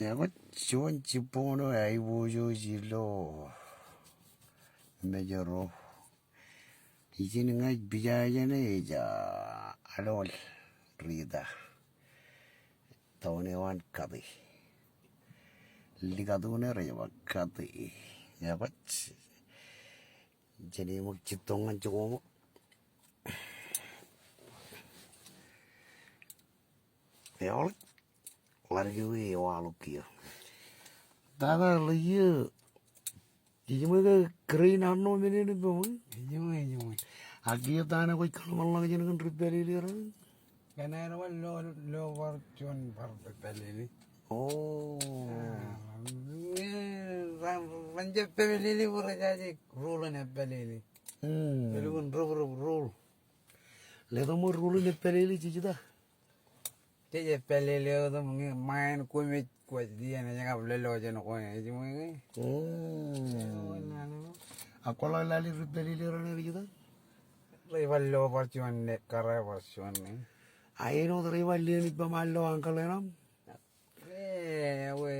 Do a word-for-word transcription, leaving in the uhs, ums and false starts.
Ekwe, juon jibboñ eo aiboojoj ilo Mājro. Ijin ña ij pija jāne ej, ah, Alool Rita. Town eo an Kati. Likatun er ej ba Kati. Ekwe, jen ṃōk jittoñ ñan jikoṃ. Eoḷ, ḷaddik ewi ewaḷọk kiiō. Tata ḷe iiō, ijiṃwe ke kōrā in arṇo men in ippaṃ? Ijiṃwe, ijiṃwe. Ak kiiō ta ṇe kwōj kōḷmānḷọkjeṇ kōn ri pālele raṇ? Kōn aer bar lo, lo bar juon bar pālele. O. Ah, ren, ren jab pālele bwe rej jaje rule in pālele. Hmm. Elukkuun rūp, rūp, rule. Letok ṃōk rule in pālele jej ta? Jej pālele otem ñe ṃaen kwōmej kwōj iien ej kab lōḷḷọk jān kwe ej ṃōk ñe. Mm. Ak kwōḷak lale ri pālele raṇe rej ta? Rej bar lo bar juon ne kōrā bar juon ne. A āinwōt rej bar lien ippaṃ an lo ankle eṇ aṃ? E, ewe.